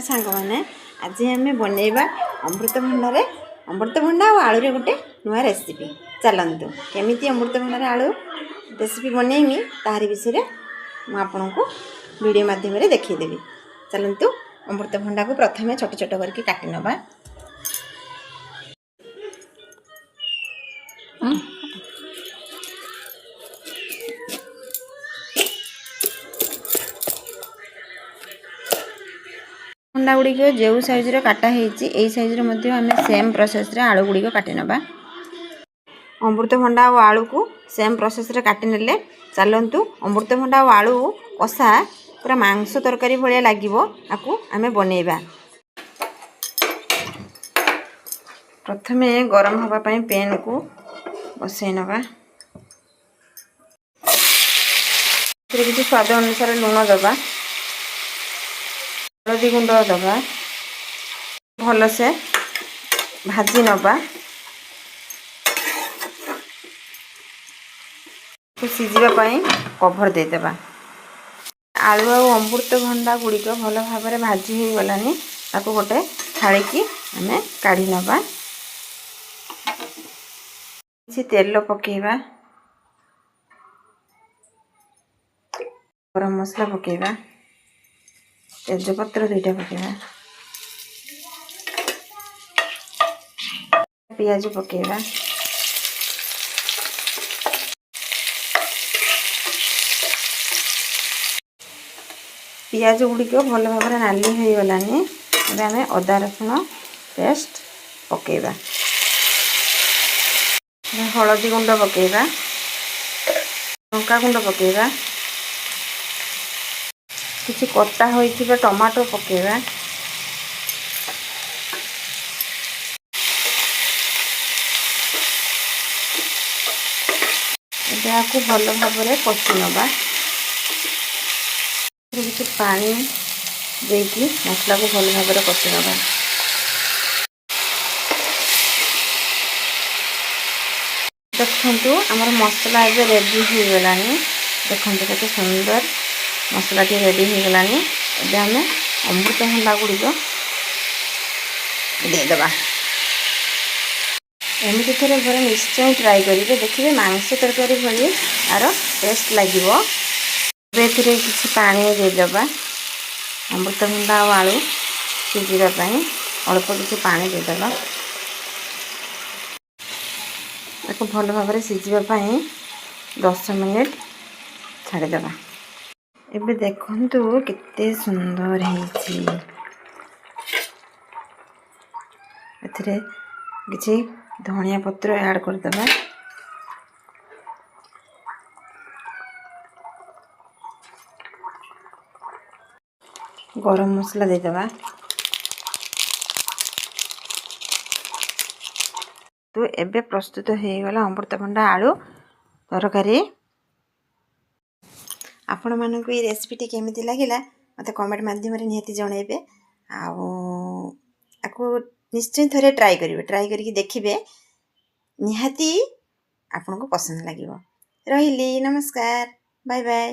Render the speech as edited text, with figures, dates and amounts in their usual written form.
ସାଙ୍ଗମାନେ, ଆଜି ଆମେ ବନେଇବା ଅମୃତଭଣ୍ଡାରେ, ଅମୃତଭଣ୍ଡା ଆଉ ଆଳୁରେ ଗୋଟେ ନୂଆ ରେସିପି। ଚାଲନ୍ତୁ, କେମିତି ଅମୃତଭଣ୍ଡାରେ ଆଳୁ ରେସିପି ବନେଇମି ତାହାରି ବିଷୟରେ ମୁଁ ଆପଣଙ୍କୁ ଭିଡ଼ିଓ ମାଧ୍ୟମରେ ଦେଖେଇଦେବି। ଚାଲନ୍ତୁ, ଅମୃତଭଣ୍ଡାକୁ ପ୍ରଥମେ ଛୋଟ ଛୋଟ କରିକି କାଟି ନେବା। ଭଣ୍ଡା ଗୁଡ଼ିକ ଯେଉଁ ସାଇଜ୍ର କାଟା ହେଇଛି, ଏଇ ସାଇଜ୍ର ମଧ୍ୟ ଆମେ ସେମ୍ ପ୍ରୋସେସ୍ରେ ଆଳୁ ଗୁଡ଼ିକ କାଟି ନେବା। ଅମୃତଭଣ୍ଡା ଆଉ ଆଳୁକୁ ସେମ୍ ପ୍ରୋସେସ୍ରେ କାଟି ନେଲେ। ଚାଲନ୍ତୁ, ଅମୃତଭଣ୍ଡା ଆଉ ଆଳୁ କଷା ପୁରା ମାଂସ ତରକାରୀ ଭଳିଆ ଲାଗିବ, ଆକୁ ଆମେ ବନେଇବା। ପ୍ରଥମେ ଗରମ ହେବା ପାଇଁ ପ୍ୟାନ୍କୁ ବସେଇ ନେବା। ଏଥିରେ କିଛି ସ୍ୱାଦ ଅନୁସାରେ ଲୁଣ ଦେବା, ହଳଦୀ ଗୁଣ୍ଡ ଦେବା, ଭଲସେ ଭାଜି ନେବା। ସିଝିବା ପାଇଁ କଭର ଦେଇଦେବା। ଆଳୁ ଆଉ ଅମୃତଭଣ୍ଡା ଗୁଡ଼ିକ ଭଲ ଭାବରେ ଭାଜି ହୋଇଗଲାଣି। ତାକୁ ଗୋଟେ ଥାଳିକି ଆମେ କାଢ଼ି ନେବା। କିଛି ତେଲ ପକାଇବା, ଗରମ ମସଲା ପକାଇବା, ତେଜପତ୍ର 2ଟା ପକାଇବା, ପିଆଜ ପକାଇବା। ପିଆଜ ଗୁଡ଼ିକ ଭଲ ଭାବରେ ନାଲି ହୋଇଗଲାଣି। ଏବେ ଆମେ ଅଦା ରସୁଣ ପେଷ୍ଟ ପକାଇବା, ହଳଦୀ ଗୁଣ୍ଡ ପକାଇବା, ଲଙ୍କା ଗୁଣ୍ଡ ପକାଇବା, କିଛି କଟା ହୋଇଥିବା ଟମାଟୋ ପକାଇବା। ଏବେ ଏହାକୁ ଭଲ ଭାବରେ କଷି ନେବା। କିଛି ପାଣି ଦେଇକି ମସଲାକୁ ଭଲ ଭାବରେ କଷି ନେବା। ଦେଖନ୍ତୁ, ଆମର ମସଲା ଏବେ ରେଡ଼ି ହୋଇଗଲାଣି। ଦେଖନ୍ତୁ, କେତେ ସୁନ୍ଦର ମସଲାଟି ରେଡ଼ି ହୋଇଗଲାଣି। ଏବେ ଆମେ ଅମୃତଭଣ୍ଡା ଗୁଡ଼ିକ ଦେଇଦେବା। ଏମିତି ଥରେ ଘରେ ନିଶ୍ଚୟ ଟ୍ରାଏ କରିବେ, ଦେଖିବେ ମାଂସ ତରକାରୀ ଭଳି ଆର ଟେଷ୍ଟ ଲାଗିବ। ଏବେ ଏଥିରେ କିଛି ପାଣି ଦେଇଦେବା। ଅମୃତଭଣ୍ଡା ଆଉ ଆଳୁ ସିଝିବା ପାଇଁ ଅଳ୍ପ କିଛି ପାଣି ଦେଇଦେବା। ତାକୁ ଭଲ ଭାବରେ ସିଝିବା ପାଇଁ 10 ମିନିଟ୍ ଛାଡ଼ିଦେବା। ଏବେ ଦେଖନ୍ତୁ, କେତେ ସୁନ୍ଦର ହେଇଛି। ଏଥିରେ କିଛି ଧନିଆ ପତ୍ର ଆଡ଼୍ କରିଦେବା। ଗରମ ମସଲା ଦେଇଦେବା। ତ ଏବେ ପ୍ରସ୍ତୁତ ହେଇଗଲା ଅମୃତଭଣ୍ଡା ଆଳୁ ତରକାରୀ। ଆପଣମାନଙ୍କୁ ଏଇ ରେସିପିଟି କେମିତି ଲାଗିଲା, ମୋତେ କମେଣ୍ଟ ମାଧ୍ୟମରେ ନିହାତି ଜଣାଇବେ। ଆଉ ଆକୁ ନିଶ୍ଚୟ ଥରେ ଟ୍ରାଏ କରିବେ। ଟ୍ରାଏ କରିକି ଦେଖିବେ, ନିହାତି ଆପଣଙ୍କୁ ପସନ୍ଦ ଲାଗିବ। ରହିଲି, ନମସ୍କାର, ବାଏ ବାଏ।